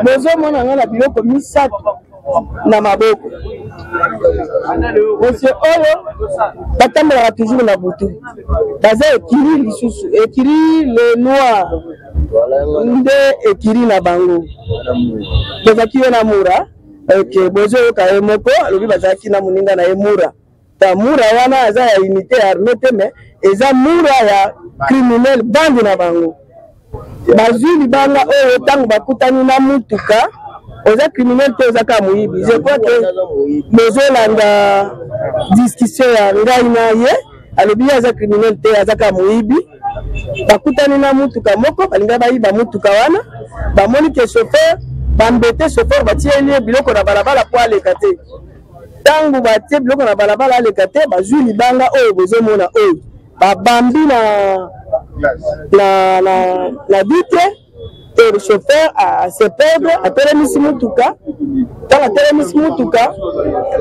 Bozomona nga na biloko misato na maboko. Monsieur oyo batambolaka toujours na butu, baza ekiri lisusu ekiri le noir nde ekiri na bango. Bozalaki yo na Mura? Ok, bozoyoka ye moko alobi bazalaki na moninga na ye Mura. Ta Mura wana aza ya unité ya armée te, mais eza Mura ya criminel bande na bango. Bazwi libanga oyo ntango bakutani na mutuka. Oza criminel te, oza kaka moyibi. Je crois que bozolanda discussion ya ngai na ye, alobi ye aza criminel te, aza kaka moyibi. Bakutani na mutuka moko, balinga bayiba mutuka wana, bamoni ke chauffeur bambete chauffeur, batieli ye biloko na balabala po aleka te. Ntango batie biloko na balabala aleka te, bazwi libanga oyo bozomona oyo, babambi na vitre et le chauffeur a se perdre, atelemisi mutuka. Ntango atelemisi mutuka,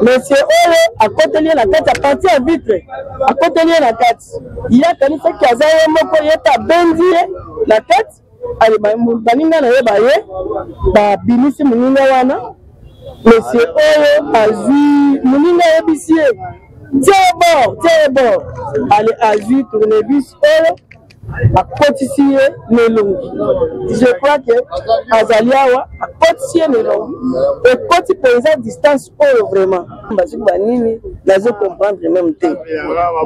monsieur oyo akoteli ye na kati, a partir ya vitre akoteli ye na kati. Ye akanisaki aza ye moko, ye mpe abendi ye na kati. Ale, baninga na ye baye babimisi moninga wana. Monsieur oyo azwi moninga, ayebisi ye tie bord, tie bord. Ale, azwi tournevis oyo, akotisi ye na elongi. Je crois que azali awa, akotisi ye na elongi, ekoti mpenza distance oyo vraiment basoki banini, nazo comprendre même te.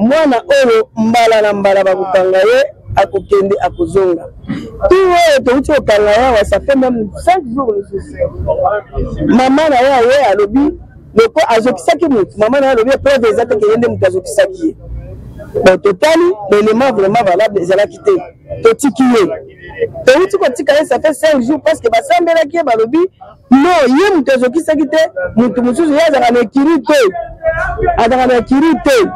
Mwana oyo mbala na mbala bakokanga ye, akokende, akozonga. Tu oyo touti kokanga ye awa, ça fait même 5 jours lisusu. Mama na ye aye, alobi loko azokisaki motu. Mama na ye alobi preuve eza te ke ye nde moto azokisaki ye. Bon, totali baélément vraiment valable ezalaki te, totiki ye. Touti kotika ye, ça fait 5 jours, parce que basambelaki ye, balobi non, ye moto azokisaki te, motu mosusu. Ye azalaka na ekiri te, azalaka na ekiri te.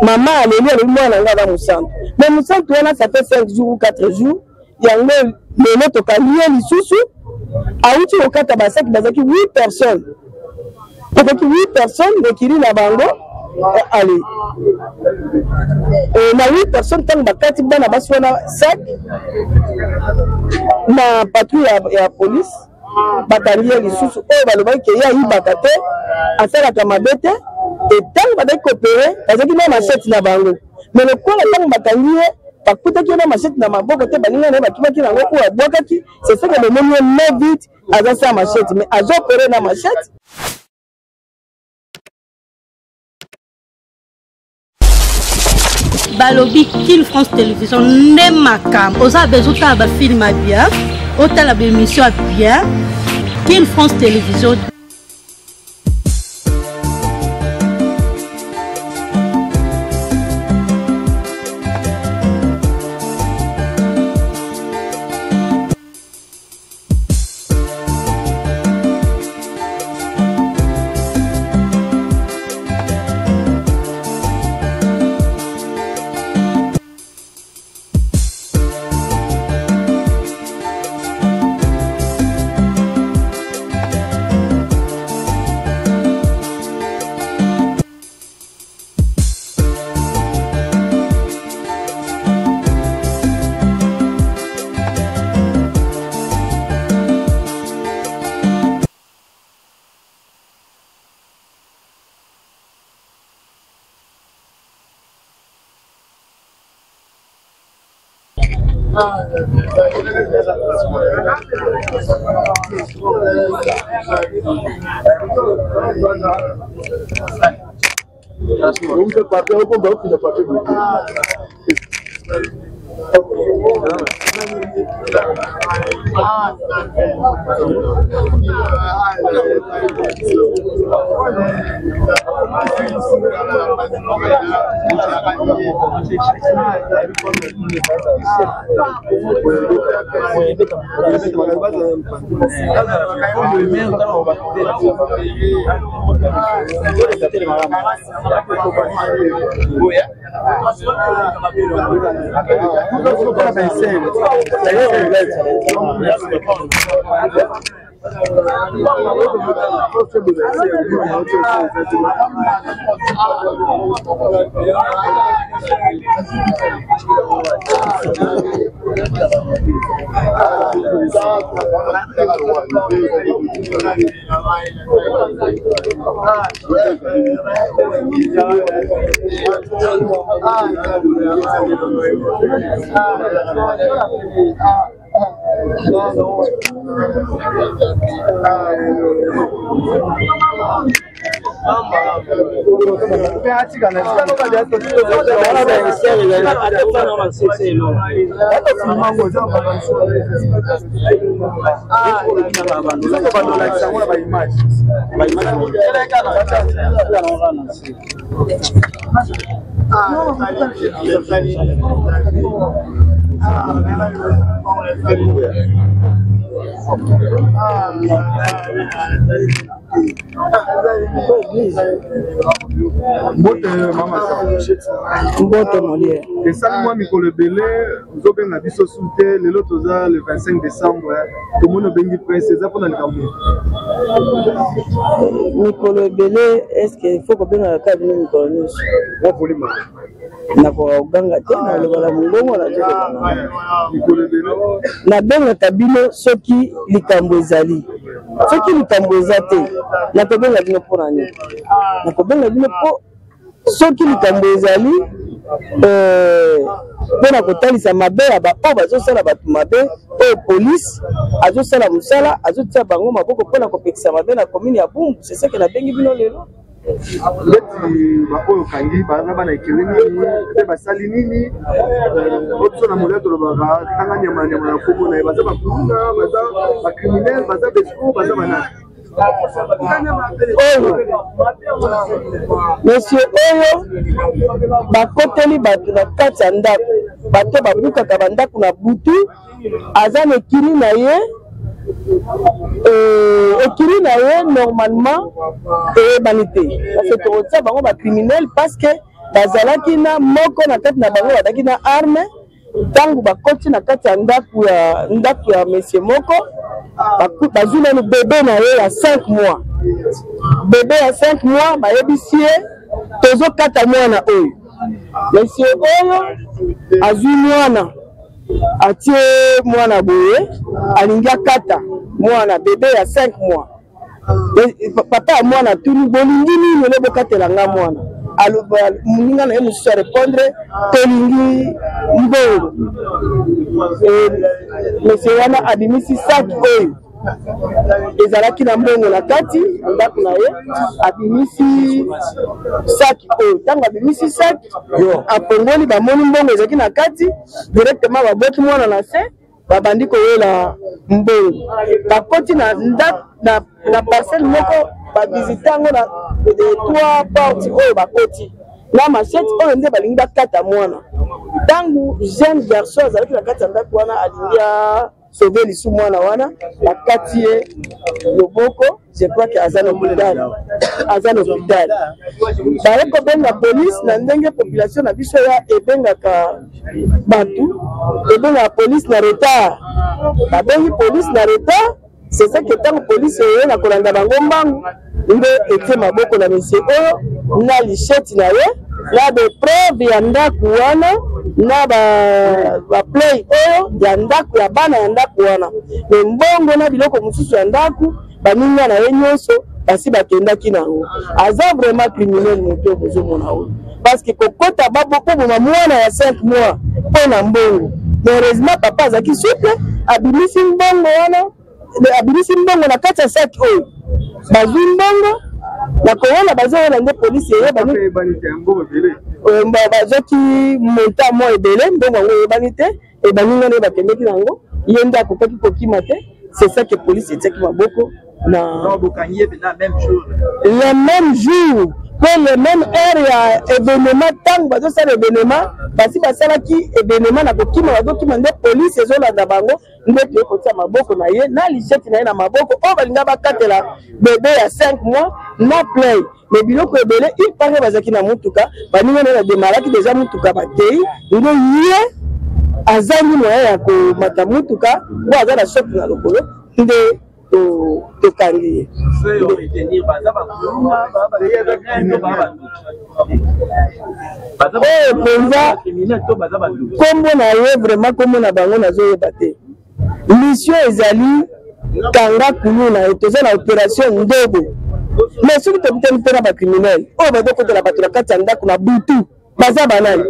Mama aleli, alobi mwana nga aza mosantu. Mais mosantu wana, ça fait 5 jours ou 4 jours. Yango lelo tokangi ye lisusu, awuti kokata basaki. Bazalaki 8 personnes, tokoki 8 personnes na ekiri na bango. Ale, na 8 personnes, ntango bakati bana basi wana sac na patrouille ya police, bakangi ye lisusu. Oyo balobaki ke ye ayibaka te, asalaka mabe te. E ntango bazalaki koopérer, bazalaki na machette na bango. Mais lokola ntango bakangi ye, bakutaki ye na machette na maboko te, baninga na ye bakimaki nango oyo abwakaki. C'est ce que bomoni ye main vide, aza sa machette, mais azoopérer na machette. Balobi Kin France Télévision nde makambo. Oza besoin otala bafilm ya bien, otala baémission ya bien, Kin France Télévision. Mbote mama. Mbote Molière. Esali mwa mikolo ebele ozobenga biso su te. Lelo toza le 25 décembre, tomoni obengi presse, eza mpona likambo? Mikolo ebele, est-ce faut kobengaka kaka bino mikolo nyonso? Nakoka koganga te, naloba na mongongo nazoloba. Mikolo ebele. Nabengaka bino soki likambo ezali. Soki likambo eza te, nakobenga bino mpona nini? Nakobenga bino mpo soki likambo ezali, mpona kotalisa mabe ya baoyo bazosala bato mabe, oyo polise azosala mosala, azotia bango maboko mpona kopekisa mabe na commune ya Bumbu. C'est ce que nabengi bino lelo. Neti baoyo okangi baza bana ekele nini mpe basali nini? O biso na molia tolobaka tanga nyama nyama na kombo na ye. Baza bakuluna, baza bacriminel, baza besco, baza banani? Oyo monsieur oyo bakoteli bato na kati ya ndako, bato babukaka bandako na butu, aza na ekili na ye. Ekili na ye normalement eyebani te, parce que tokotia bango bacriminel, parce que bazalaki na moko na kati na bango bazalaki na arme. Ntango bakoti na kati ya ndako ya monsieur moko, bazwi nanu bebe na ye ya 5 mois. Bebe ya 5 mois, bayebisi ye: "Tozokata mwana oyo." Monsieur oyo azwi mwana, atie mwana boye, alingi akata mwana bebe ya 5 mois. Papa ya mwana atuni: "Bolingi nini ele bokatela nga mwana?" Moninga na ye mosusu arépondre: "Tolingi mbongo." Monsieur wana abimisi saki oyo ezalaki na mbongo na kati ya ndako na ye. Abimisi saki oyo, ntango abimisi saki, afongoli, bamoni mbongo ezalaki na kati. Directement babwaki mwana na se, babandi koyela mbongo. Bakoti na ndako na parcelle moko, bavisite yango na trois porte oyo, bakoti na machette oyo nde balingi bakata mwana. Ntango jeune garçon azalaki na kati ya ndako wana, alingi asauve lisu mwana wana, bakati ye loboko. Je crois que aza na hôpital, aza na hôpital. Baye kobenga police na ndenge population na biso ya ebengaka bato, ebengaka police na retard. Babengi police na retard, c'est ça que ntango police eye na kolanda bango mbangu, nde etie maboko na monsieur oyo na machette na ye, na bapreuve ya ndako wana, na baplaies oyo ya ndako ya bana ya ndako wana, me mbongo na biloko mosusu ya ndako, baninga na ye nyonso basi bakendaki nango. Aza vraiment criminel, moto oyo bozomona oyo, parce que kokota koboma mwana ya 5 mois mpo na mbongo. Heureusement papa azalaki souple, abimisi mbongo wana, abimisi mbongo na kati ya saki oyo. Bazwi mbongo na kowela, bazowela nde polisi eyebani. Bazwaki montant mwa ebele, mbongo yango eyebani te. Baninga nde bakendeki nango, ye nde akokaki kokima te. C'est ça que police etiaki maboko na le même jour mpe le même heure ya événement. Ntango bazosala événement, basi basalaki événement na kokima, bazokima nde police ezolanda bango, nde toye kotia maboko na ye na machette na ye na maboko oyo balinga bakatela bebe ya 5 mois na plaie. Mais biloko ebele, il paraît bazalaki na mutuka, baninga na ye bademaraki deja mutuka, bakei, nde ye azangi moyen ya komata mutuka mpo aza na choc na lokolo nde. Tokangi ye. Oyo mpenza nkombo na ye vraiment, nkombo na bango nazoyeba te. Mission ezali kanga kuluna ye. Toza na opération Ndobo, mais soki tokutani mpe na bacriminel oyo bazokotela bato na kati ya ndako na butu, baza banani?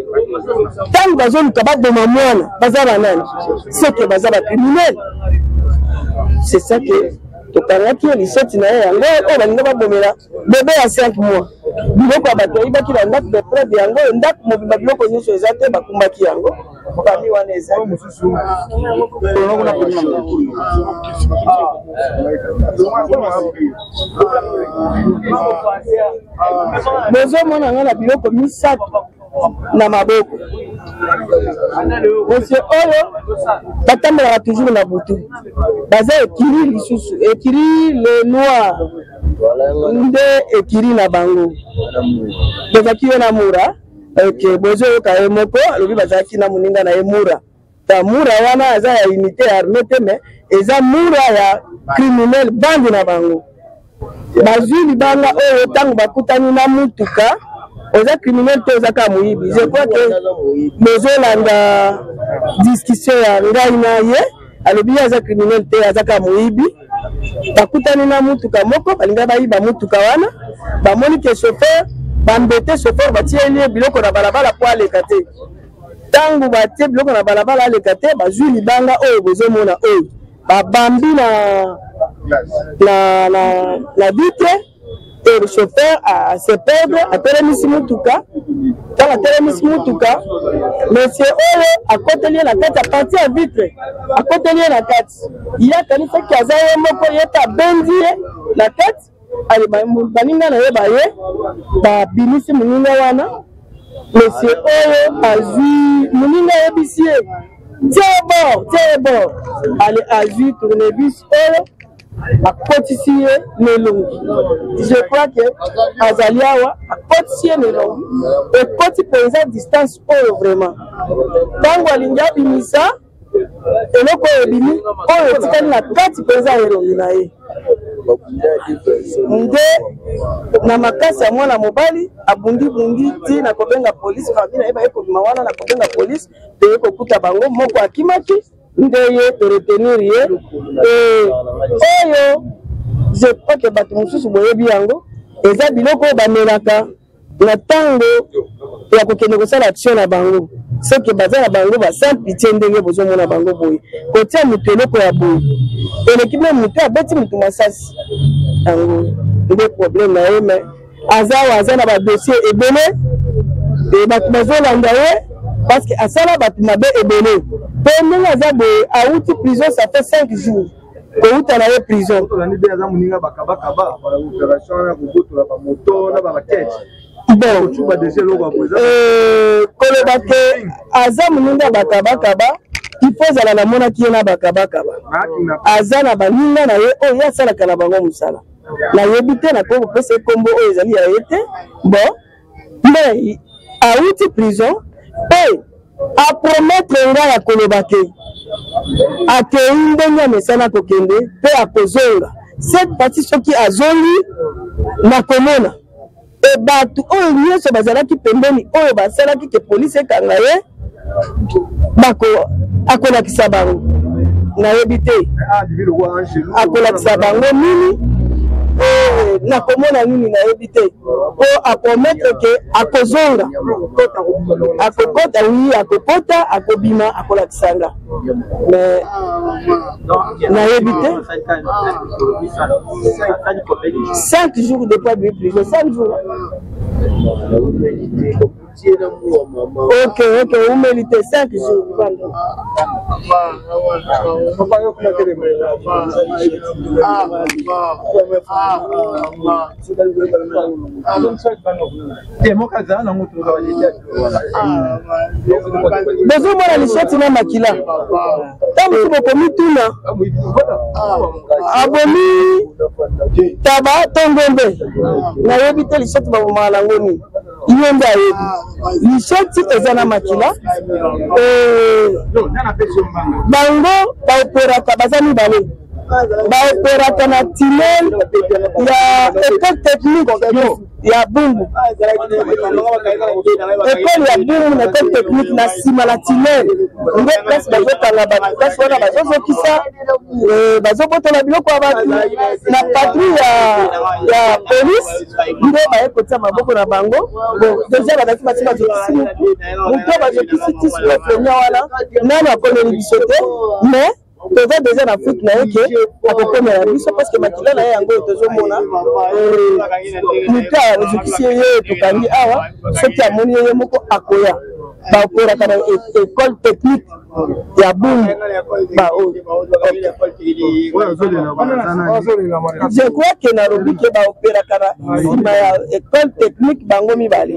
Ntango bazoluka baboma mwana, baza banani? Seke baza bacriminel. C'est ça que tokangaki ye. Lisoti na ye yango oyo balinga babomela bebe ya 5 mois. Biloko ya bato ayibaki na ndako, bapreuve yango oyo. Ndako mobimba, biloko nyonso eza te, bakumbaki yango. Famille wana ezali. Bozomona nga na biloko misato na maboko. Monsieur oyo batambolaka toujours na butu, baza ekiri lisusu, ekiri le noir nde ekiri na bango. Bozalaki yo na Mura. Ok, bozoyoka ye moko alobi bazalaki na moninga na ye Mura. Ta Mura wana aza ya unité ya armée te, mais eza Mura ya criminel, bande na bango. Bazwi libanga oyo ntango bakutani na mutuka. Oza criminel te, oza kaka moyibi. Je crois que bozolanda discussion ya ngai na ye. Alobi ye aza criminel te, aza kaka moyibi. Bakutani na mutuka moko, balinga bayiba mutuka wana. Bamoni ke chauffeur bambete chauffeur, batieli ye biloko na balabala po aleka te. Ntango batie biloko na balabala aleka te, bazwi libanga oyo bozomona oyo, babambi na vitre et chauffeur a se perdre, atelemisi mutuka. Ntango atelemisi mutuka, monsieur oyo akoteli ye na kati ya partie ya vitre, akoteli ye na kati. Ye akanisaki aza ye moko, ye mpe abendi ye na kati. Ale, baninga na ye baye, babimisi moninga wana. Monsieur oyo azwi moninga, ayebisi ye: "Tie bord, tie bord." Ale, azwi tournevis oyo, akotisi ye na elongi. Je crois que azali awa. Akotisi ye na elongi, ekoti mpenza distance oyo vraiment. Ntango alingi abimisa eloko oyo ebimi, oyo etikali na kati mpenza ya elongi na ye, nde na makasi ya mwana mobali abundibundi ti na kobenga polise. Famille na ye baye kobima wana na kobenga polise, toye kokuta bango, moko akimaki, nde ye toretenir ye. Oyo je crois que bato mosusu boyebi yango, eza biloko oyo bamelaka na ntango ya kokende kosala action na bango. Soki baza na bango ba sans pitié, ndenge bozomona bango boye, kotia moto eloko ya boye eleki me moto abeti moto masasi. Yango nde problème na ye. Mais aza awa, aza na badossier ebele e bato bazolanda ye parce que asala bato mabe ebele. Mpe ndenge aza boye, awuti prison, ça fait 5 jours kowuta na ye prison. Tolandi mpe aza moninga bakabakaba, opération wana kobotola bamoto na babakete. Bon, kocuba deja eloko ya boye. Koloba ke aza moninga bakabakaba, il faut ezala namonaki ye na bakabakaba. Aza na baninga na ye oyo ye asalaka na bango mosala. Nayebi te, nakoki kopesa ye nkombo oyo ezali ya ye te. Bon, mais awuti prison mpe apromettre ngai ya koloba ke akei ndenge amesana kokende mpe akozonga. Cette partie, soki azongi, nakomona e bato oyo nyonso bazalaki pembeni oyo basalaki ke polisi ekanga ye, bako akolakisa bango. Nayebi te akolakisa bango nini, nakomona nini, nayebi te, po apromettre ke akozonga, akokota, wi, akokota, akobima, akolakisa nga, mais nayebi te. 5 jours depuis abimi prison, 5 jours. Ok, umeli te, 5 jours vanda. Bozomona lisoti na makila. Ntango mosusu bokomituna abomi taba to ngombe, nayebi te. Lisoti babomaka nango nini, ye nde ayebi. Lisoti eza na makila. Bango baoperaka, baza mibale. Baoperaka na tunnel ya école technique ya Bumbu, école ya Bumbu na école technique na nsima na tunnel nde place bazokanga bato. Place wana bazozokisa, bazobotola biloko ya bato. Na patrouille ya police nde baye kotia maboko na bango. Bon, déjà bazalaki basi bazokisi motu, motu bazokisi ti sikoyo wana nano akomeli biso te, mais toza déjà na fuite na ye ke akokomela biso, parce que makila na ye yango oyo tozomona. Moto azokisi ye, ye tokangi awa. Soki amoni ye, ye moko akoya. Baoperaka na école technique ya Bumbu baoyo. Je crois ke nalobi ke baoperaka na nsima ya école technique, bango mibale.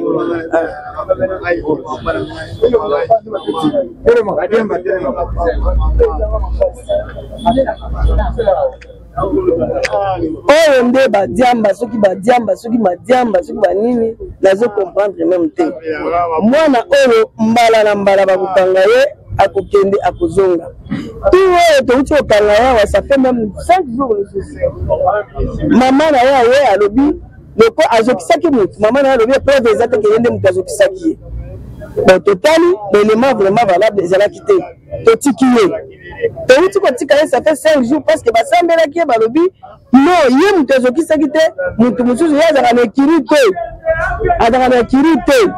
Oyo nde badiamba, soki badiamba, soki madiamba, soki banini, nazo comprendre même te. Mwana oyo, mbala na mbala bakokanga ye, akokende, akozonga. Tu oyo touti kokanga ye awa, ça fait même 5 jours lisusu. Mama na ye aye, alobi loko azokisaki motu. Mama na ye alobi preuve eza te ke ye nde moto azokisaki ye. Bon, totali baélément vraiment valable ezalaki te, totiki ye. Touti kotika ye, ça fait 5 jours, parce que basambelaki ye, balobi non, ye moto azokisaki te, motu mosusu. Ye azalaka na ekiri te, azalaka na ekiri te.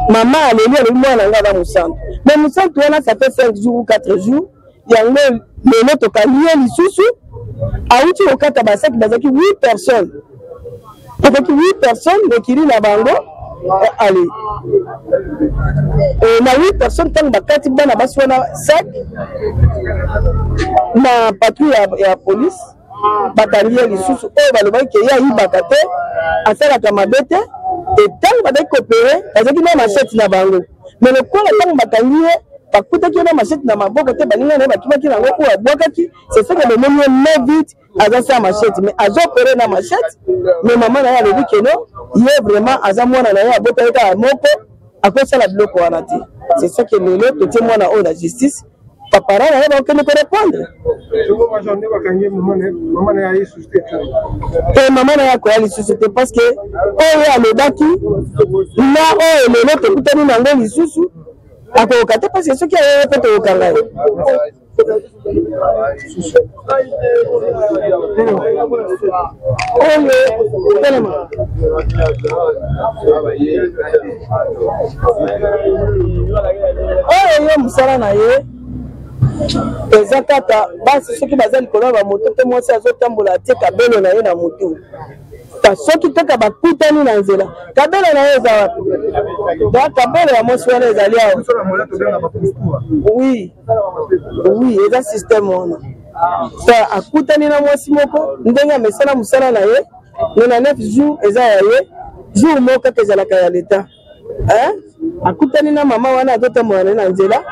Mama aleli, alobi mwana nga aza mosantu. Mais mosantu wana, ça fait 5 jours ou 4 jours. Yango lelo tokangi ye lisusu, awuti kokata basaki. Bazalaki 8 personnes, tokoki 8 personnes mokili na bango. Allez, na 8 personnes, ntango bakati bana basi wana sac na patrouille ya police, bakangi ye lisusu. Oyo balobaki ke ye ayibaka te, asalaka mabe te. E ntango bazalaki koopérer, bazalaki na machette na bango, mais lokola ntango bakangi ye, bakutaki ye na machette na maboko te, baninga na ye bakimaki nango oyo abwakaki. C'est ce que bomoni ye main vide, aza sa machette, mais azoopérer na machette. Mais mama na ye alobi ke non, ye vraiment aza mwana na ye, abotaki kaka moko, akosala biloko wana te. C'est ça que lelo totie mwana oyo na justice, baparent na ye bakokende korépondre. Te, mama na ye akoya lisusu te, parce que oyo alobaki na oyo lelo tokutani nango lisusu, akoyoka te, parce que soki aye mpe, toyokanga ye. Oyo telema, oyo ye mosala na ye eza kaka basi soki baza likolo ya bamoto te, mwasi azotambola, atie kabelo na ye na motu. Ka soki kaka bakutani na nzela, kabelo na ye eza wapi? Donc kabelo ya mwasi wana ezali awa. Oui, eza système wana. Sa akutani na mwasi moko, ndenge amesala mosala na ye, 99 jours eza ya ye, jour moko kaka ezalaka ya leta. Akutani na mama wana azotambola na ye na nzela,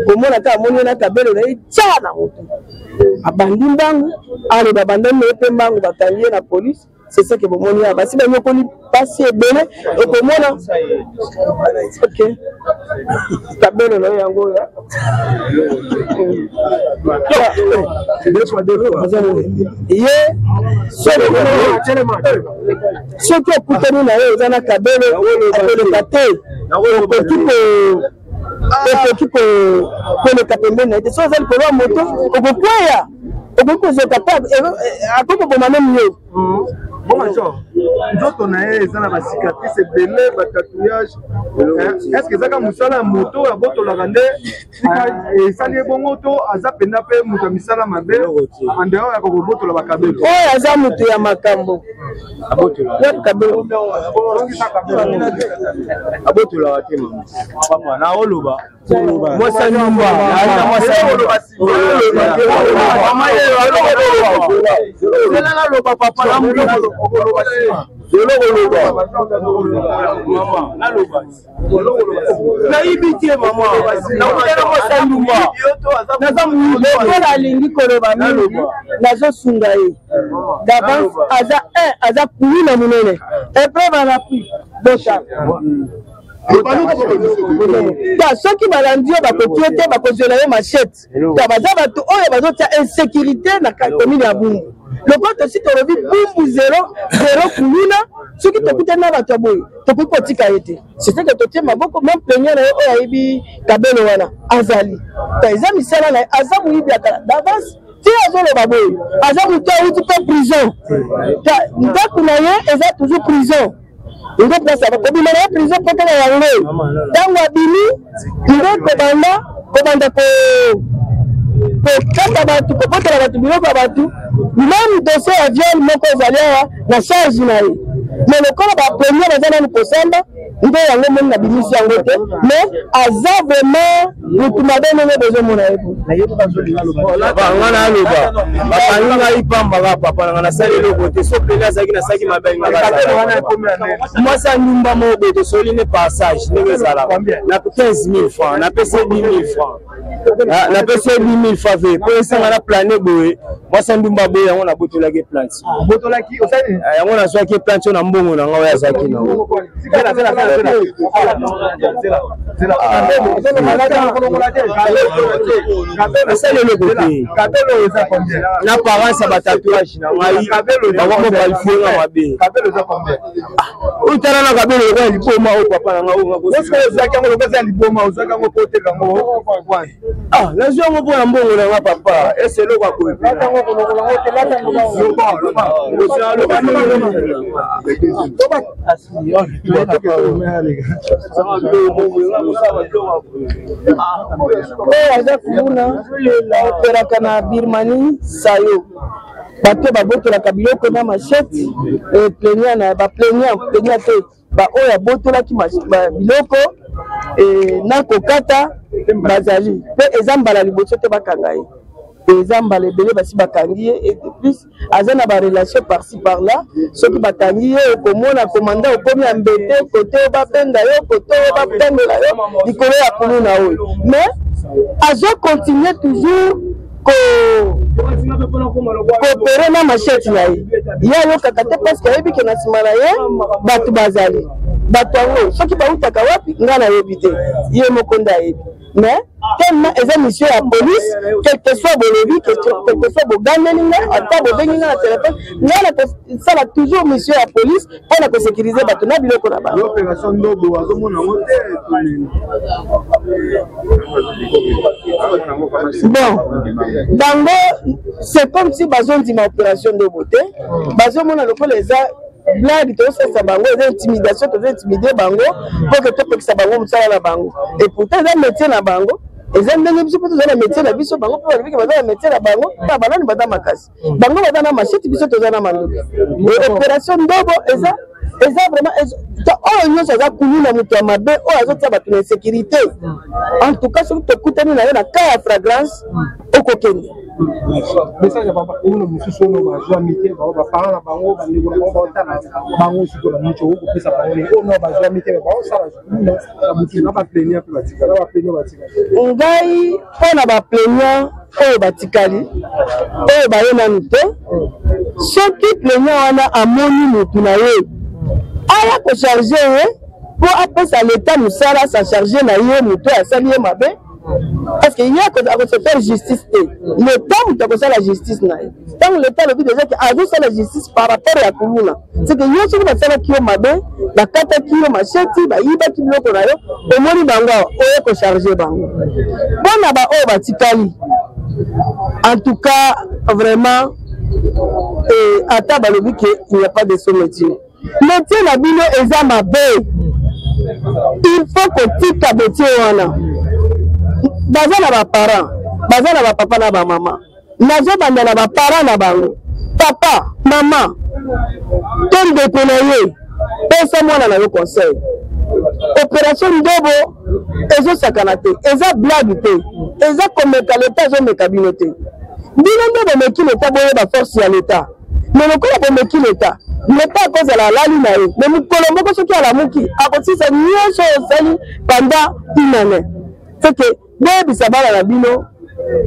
komona kaka amoni ye na kabelo na ye tya na motu, abandi mbangu, aloba bandani na ye mpe mbangu, bakangi ye na police. C'est ça que bomoni awa. Basi banyokoli basi ebele, okomona. Ok, kabelo na yo yango oyo ye. Soki okutani na ye, oza na kabelo, akoleka te. Okoki koleka pembeni na ye te. Soki oza likolo ya moto, okokweya, okoki kozoka pe, akoki koboma même yo. Nzoto na ye eza na bacicatrice ebele, batatouage. Est ce que ezaka mosala ya moto oyo abotolaka nde esali ye bongo, to aza mpenza mpe moto ya misala mabe en dehors ya kokobotola bakabelo? Oyo aza moto ya makambo ya kabelo. Abotolaka te, mama naoloba mwasa nyumba. Mama, naloba, papa, eloko. Naloba, nayibi te, mama, nakutana mwasa ndumba, naza. Lokola alingi koloba mingi, nazosunga ye d'avance. Aza un, aza kuluna monene, épreuve à l'appui, botala. Ta soki balandi yo, bakoki yo te, bakozwela yo machette. Ta baza bato oyo bazotia insécurité na commune ya Bumbu. Lokola tosi tolobi Bumbu zero zero kuluna, soki tokutani na bato ya boye, tokoki kotika ye te. C'est que totie maboko. Même plaignant na ye oyo ayebi kabelo wana azali. Ta eza misala na ye, aza moyibi ya kala d'avance. Ti azoloba boye, aza moto awuti mpe prison. Ndako na ye eza toujours prison, nde place kobima na ye prison mpo kaka yango. Ntango abimi nde kobanda kokata bato, kobotela bato biloko ya bato. Même dossier ya viol moko ezali awa na charge na ye, mais lokola bapremier baza nanu kosamba, nde yango moni nabimisi yango te. Mais aza vraiment motu mabe ndenge bozomona ye. Nga naloba, bakangi ngai pamba kaka. Papa nanga, nasali eloko te. So pene azalaki, nasalaki mabe. Mwasi ya ndumba moko boye, tosoli ne passage ndenge ezalaka na 15 000 francs, napesi 10 000 francs, napesi 10 000 francs ve po esanga na plane boye. Mwasi ya ndumba boye, yango nabotolaki plante yango, nazwaki plante oyo na mbongo na ngai oyo azalaki nango. Nasali eloko te. Na apparence ya batatouage na ngai, bango balifuenga mabe. Oyo tala na kabelo lokola liboma oyo, papa na ngai. Ozwaki yango lokola eza liboma, ozwaki yango po oteka yango? Ah, nazwi yango mpo na mbongo na nga, papa. Ese eloko akoye. Oyo aza kuluna, aoperaka na Birmanie. Sayo bato babotolaka biloko na machette. Plaignant na baplaignant, plaignant te, baoyo abotolaki biloko na kokata bazali mpe. Eza mbala liboso te bakanga ye, eza mbala ebele basi bakangi ye. Et de plus aza na barelation par-ci par-là. Soki bakangi ye, okomona komanda okomi ya mbete kote oyo babenga yo, kote oyo babengola yo likolo ya kuluna oyo. Mais azocontinue toujours koopérer na machette na ye. Ye ayokaka te, parce que ayebi ke na nsima na ye bato bazali. Bato yango soki bautaka wapi, ngai nayebi te, ye moko nde ayebi. Mais tellement eza mission ya police, quelque soit bolobi, quelque soit bogandeli nga, ata bobengi nga na telefone, ngai na kosala toujours mission ya police mpo na kosécuriser bato na biloko na bango. Opération Ndobo azomona yango te? Bon, bango c'est comme si bazondima opération Ndobo te. Bazomona lokola eza blague tozosalisa bango, eza intimidation, tozo intimide bango mpo ke topekisa bango mosala na bango. Et pourtant eza métier na bango. Eza ndenge biso mpo toza na métier na biso, bango mpo balobiki baza na métier na bango. Banani baza makasi? Bango baza na machette, biso toza na mandoki. Et opération Ndobo eza vraiment oyo nyonso aza kuluna, moto ya mabe oyo azotia bato na insécurité. En tout cas, soki tokutani na yo na cas ya flagrance, okokende. Message ya oyo mosusu oyo bazwami te, baparent na bango, bandeko na bango baotala bango sikoyo na miso, okopesa bango nini? Oyo no bazwami te, baosala na butu, na baplaignant mpe batikali, na baplaignant batikali. Ngai, mpo na baplaignant oyo batikali, oyo baye nanu te, soki plaignant wana amoni motu na ye, aya kocharger ye mpo apesa leta mosala, sa charge na ye motu oyo asali ye mabe, parce que ye akose faire justice te. Leta moto akosala justice na ye. Ntango leta alobi déjà ke azosala justice par rapport ya kuluna, c'est que yo soki basalaki yo mabe, bakataki yo machette, bayibaki biloko na yo, omoni bango awa, oye kocharger bango. Mpona baoyo batikali, en tout cas vraiment, ata balobi ke il n'y a pas de sot métier, métier na bino eza mabe. Il faut kotika métier wana. Baza na baparent, baza na bapapa na bamama. Nazobanda na baparent na bango. Papa, mama to ndeko na ye, pesa mwana na yo conseil. Opération Ndobo ezosakana te, eza blague te, eza komeka leta azomeka bino te. Bino nde bomeki leta. Boyeba force ya leta. Me lokola bomeki leta, leta akozala alali na ye, me mokolo moko soki alamuki, akosisa nyonso oyo osali pendant une année. C'est que boyebisa bana na bino,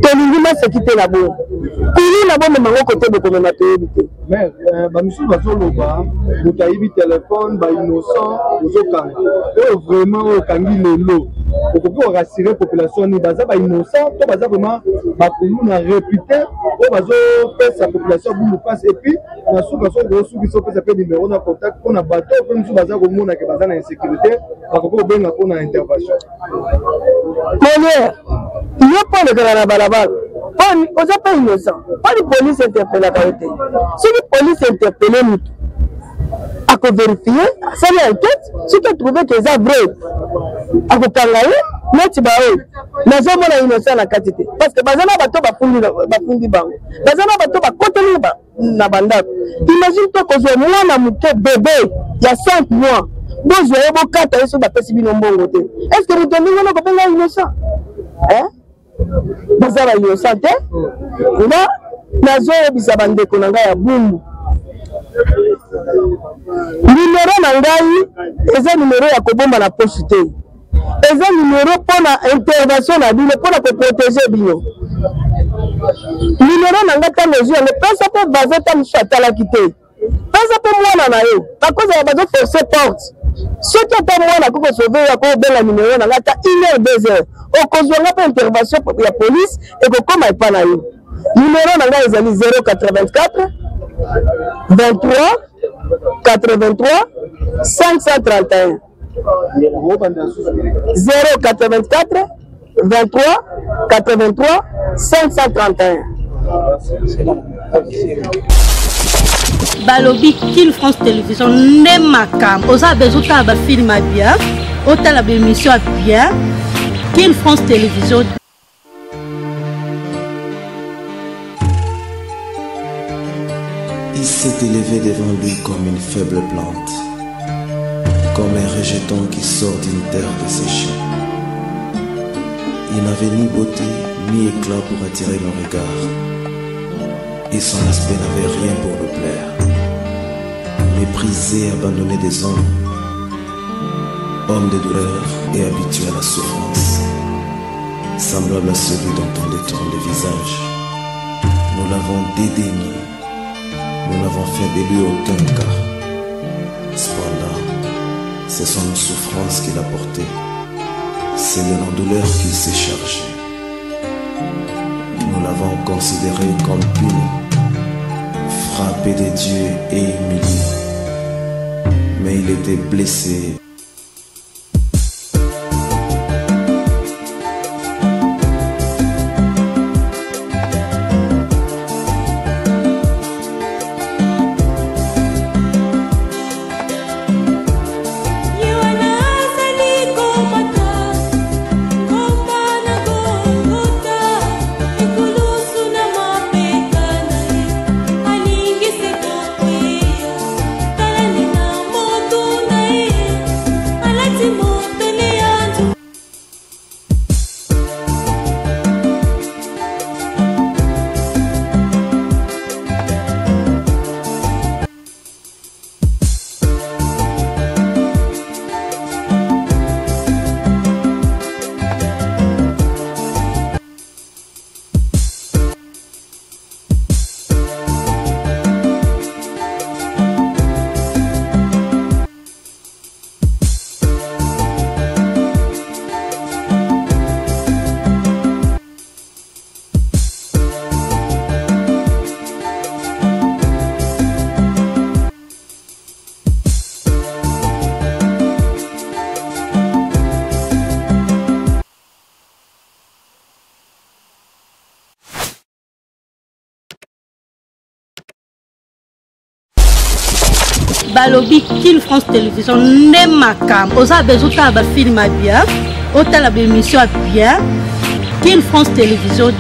tolingi maseki te na bongo. Kuluna bomema ngo kote bokomema toyebi te. Mais bamisusu bazoloba moto ayibi telefone, bainnocent ozokanga oyo vraiment oyo okangi lelo, okoki korassure population nini? Baza bainnocent to baza vraiment bakuluna réputé oyo bazopesa population ya Bumbu mpasi? Et puis na suka, soki okosukisa, opesa mpe numero na contact mpona bato oyo mpe mosusu baza komona ke baza na insécurité, bakoki kobenga mpona intervention. Molière, yo mpo olekaka na balabala, oza mpe innocent, mponi police interpelaka yo te? Soki police interpele motu, akoverifie, asali enquête, soki atrouve ke eza vrai, akokanga ye. Neti baoyo nazomona innocent na kati te, parce que baza na bato bafundi bango, baza na bato bakoteli na bandako. Imagine to kozwa mwana moke, bebe ya 5 mois, bozwa ye, bokata ye, soki bapesi bino mbongo te. Est ce que moto ndenge wana kobenga innocent? Baza ba innocent te. Nga nazoyebisa bandeko na ngai ya Bumbu, numero na ngai eza numero ya kobomba na poche te, eza numero mpona intervention na bino, mpona koprotege bino. Numero na ngai, ntango ozwi yango, pesa mpe vaze ta mosusu atalaki te, pesa mpe mwana na yo, bakozala bazoforce porte. Soki ata mwana akoki kosauve yo, akobenga numero na ngai, ata une heure, 2 heures, okozwa nga mpe intervention ya police ekokóma epa na yo. Numero na ngai ezali 084 23 83 531, 084 23 83 531. Balobi Kin France Télévision nde makambo. Oza besoin otala bafilme ya bien, otala baémission ya bien, Kin France Télévision. Il s'est élevé devant lui comme une faible plante, comme un rejeton qui sort d'une terre desséchée. Il n'avait ni beauté ni éclat pour attirer nos regards, et son aspect n'avait rien pour nous plaire. Méprisé, abandonné des hommes, homme de douleur et habitué à la souffrance, semblable à celui dont on détourne le visage, nous l'avons dédaigné, nous n'avons fait de lui aucun cas. Cependant, ce sont nos souffrances qu'il a portées, c'est de nos douleurs qu'il s'est chargé. Nous l'avons considéré comme puni, frappé de Dieu et humilié. Mais il était blessé. Balobi Kin France Télévision nde makambo. Oza besoin otala bafilme ya bien, otala baémission ya bien, Kin France Télévision.